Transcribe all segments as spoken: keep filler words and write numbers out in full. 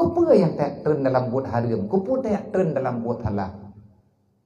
Keupeue nyang tajak treun dalam buet hareuem? Keupeue tajak treun dalam buet salah?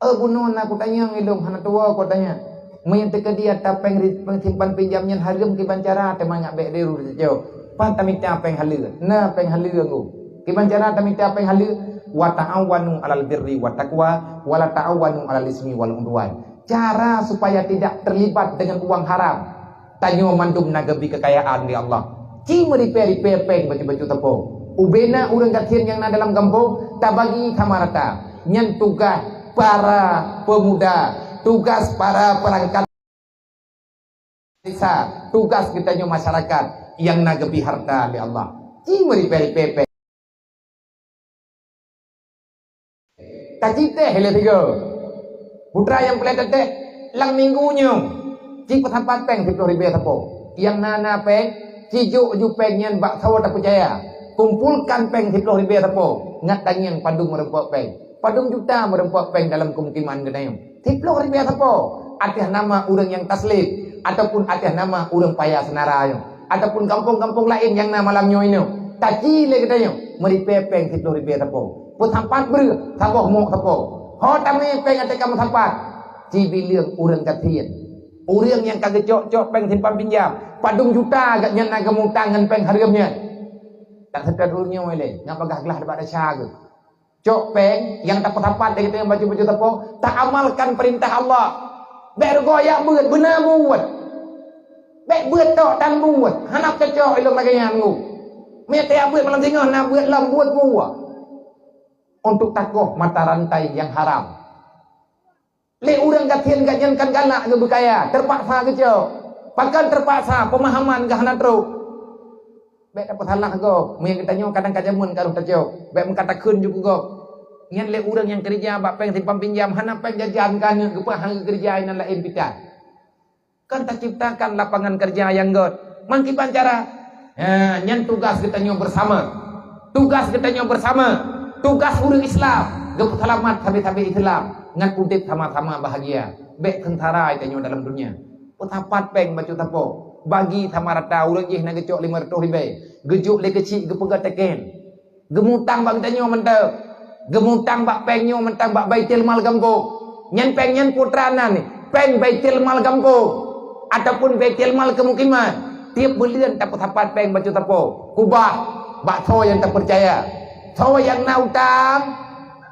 Eh, bunoe na kutanyong ilong hana tuwoe kutanyong. Meunyoe teukeudi ata péng ri-, péng simpan pinjam nyan hareuem, kiban cara teuma nyak bék deuru teucok. Pat tamita péng haleue? Na péng haleue ngô. Kiban cara tamita péng haleue? "Wa ta'awanu 'alal birri wa taqwa, wa la ta'awanu 'alal ismi wal 'udwan." Cara supaya tidak terlibat dengan uang haram. Tanyoe mandum na geubri keukayaan lé Allah. Ci meuripée-ripée péng bacut-bacut sapo. Ubena ureuëng gasien nyang na dalam gampông, tabagi sama rata. Nyan tugaih para peumuda, tugaih para peurangkat desa, tugaih geutanyoe masyarakat nyang na geubri harta lé Allah. Ci meuripée-ripée péng. Taciteh lé tiga. Putra nyang peureulée teuntée, lam minggu nyoe, ci peusapat péng siplôh ribée sapo. Nyang na-na péng, ci jok ju péng nyan bak sawa tapeucaya. Kumpulkan péng siplôh ribée sapo, ngat tangieng padum meureumpok péng. Padum juta meureumpok péng dalam keumukiman geutanyoe. Siplôh ribée sapo, ateueh nama ureuëng nyang taslim, ataupun ateueh nama ureuëng paya seunara nyoe. Ataupun gampông-gampông laén nyang na malam nyoe inoe. Taci lé geutanyoe, meuripée péng siplôh ribée sapo. Peusapat breueh, saboh mok sapo. Ho tamé péng ateueh ka meusapat. Ci bileueng ureuëng gasien. Ureuëng nyang ka geucok-cok péng simpan pinjam. Padum juta geuh nyan na geumutang ngon péng hareuem nyan. Tak seutôt ureuëng nyoe lé, nyang bagah glah bak desya geuh. Cok péng nyang tapeusapat lé geutanyoe bacut-bacut sapo, taamalkan peurintah Allah. Bék rugoe jak beuet, beuna beuet. Bék beuet tok tan beuet, hana cocok ilong lagée nyan ngô. Meunyoe tajak beuet malam singoh na beuet lom beuet buet. Untuk takoh mata rantai nyang haram. Lé ureuëng gasien geuh nyan kan galak geubeukaya, teupaksa geucok. Pakon teupaksa, peumahaman geuh hana trok. Bék tapeusalah gob, meunyoe geutanyoe kadang ka jameun ka rôh tacok. Bék meukatakheun ju keu gob. Nyan lé ureuëng nyang keureuja bak péng simpan pinjam, hana péng jajan ka nyoe geupeuhang geukeureuja inan laén pita. Kan taciptakan lapangan kerja nyang gét. Mangkiban cara? Ha, nyan tugas geutanyoe bersama. Tugas geutanyoe bersama. Tugas ureuëng Islam geupeuseulamat sabe-sabe Islam ngon udeb sama-sama bahagia. Bék seungsara tanyoe dalam dunia. Peusapat péng bacut sapo. Bagi sama rata, ureuëng jih na geucok lima ratus ribée. Geujok lé keuchik geupeugah teken. Geumutang bak geutanyoe mantong. Geumutang bak péng nyoe mantong bak Baitul Mal gampông. Nyan péng nyan putra nan, péng Baitul Mal gampông ataupun Baitul Mal keumukiman. Tieb buleuen tapeusapat péng bacut sapo. Kubah bak soe nyang tapeucaya. Soe nyang na utang,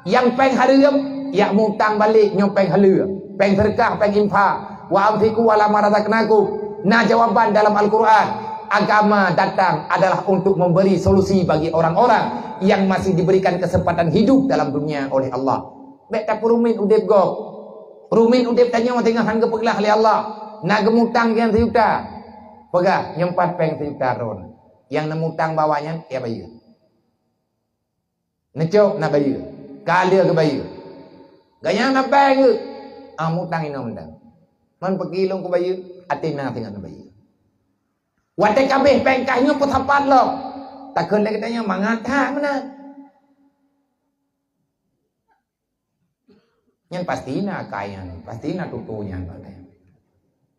nyang péng hareuem, jak mutang balek nyoe péng haleue, péng seudeukah, péng infak. "Wa anfiqu 'ala ma razaqnakum." Na jawaban dalam Al-Quran. Agama datang adalah untuk memberi solusi bagi orang-orang yang masih diberikan kesempatan hidup dalam dunia oleh Allah. Bék tapeurumet udeb gob. Rumet udeb tanyoe teungoh han geupeuglah lé Allah. Na geumutang nyan sijuta. Peugah, nyoe pat péng sijuta droen. Nyang neumutang bak awak nyan, ya bayeue. Neucok na bayeue. Ka lheueh geubayeue. Ganyang na péng geuh. Ah, mutang inoe mantong. Man peuki lôn kubayeue, até na singoh neubayeue. Watée ka abéh péng kah nyoe peusapat lom. Takheun lé geutanyoe mangat that meunan. Nyan pasti na akai nyan, pasti na tutoe nyan.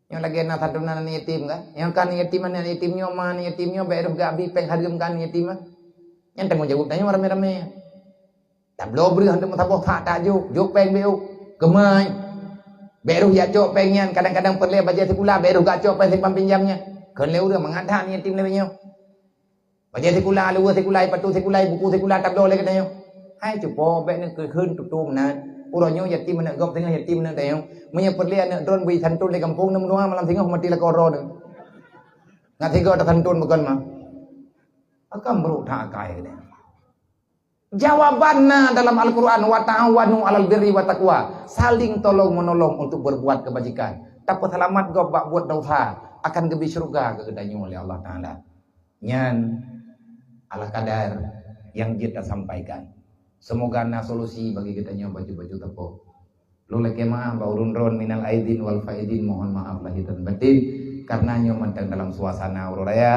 Nyoe lagée na santunan aneuk yatim kan? Nyang ka aneuk yatim, aneuk yatim nyoe, ma aneuk yatim nyoe, bék rôh geubi péng hareuem keu aneuk yatim ah. Nyan tanggong jaweueb tanyoe ramé-ramé. Tabloe breueh untuk meusaboh that tajok, jok péng bék ôk. Keumai. Bék rôh jak cok péng nyan, kadang-kadang peureulée bajée sikula, bék rôh gacok péng simpan pinjam nyan. Kheun lé ureuëng mangat that aneuk yatim lagée nyoe. Bajée sikula, luweue sikula, ipatu sikula, buku sikula, tabloe lé geutanyoe. Hai cupo, bék neukheun tutoe meunan. Uroe nyoe yatim aneuk gob, singoh yatim aneuk tanyoe. Meunyoe peureulée aneuk droen bri santon lé gampông, neumeudoa malam singoh mati lakoe droe nyoe. Ngat sigoe tasanton bukon ma. Akan brok that akai geutanyoe. Jawaban na dalam Al-Quran, "Wa ta'awanu 'alal birri wa taqwa." Saling tolong-menolong untuk berbuat kebajikan. Tapeuseulamat gob bak buet dosa, akan geubri syeuruga keu geutanyoe lé Allah Taala. Nyan ala kadar nyang jeuet tasampaikan. Semoga na solusi bagi geutanyoe bacut-bacut sapo. Lôn lakée meu'ah bak ureuëng droen minal aidin wal faidin, mohon maaf lahir dan batin, karena nyoe mantong dalam suasana uroe raya,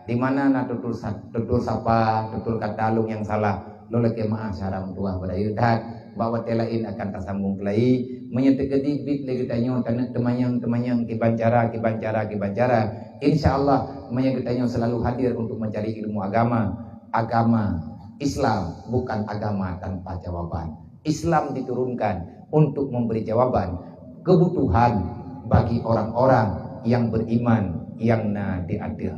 di mana na tutur sa-, tutur sapa, tutur kata lôn nyang salah. Lôn lakée meu'ah syedara meutuwah beurayeuk that, bak watée laén akan tasambong keulai. Meunyoe teukeudi bit lé geutanyoe taneuk teumanyong-teumanyong kiban cara, kiban cara, kiban cara, insya Allah, meunyoe geutanyoe selalu hadir untuk mencari ilmu agama, agama Islam bukan agama tanpa jawaban. Islam diturunkan untuk memberi jawaban kebutuhan bagi orang-orang yang beriman yang na di ateueh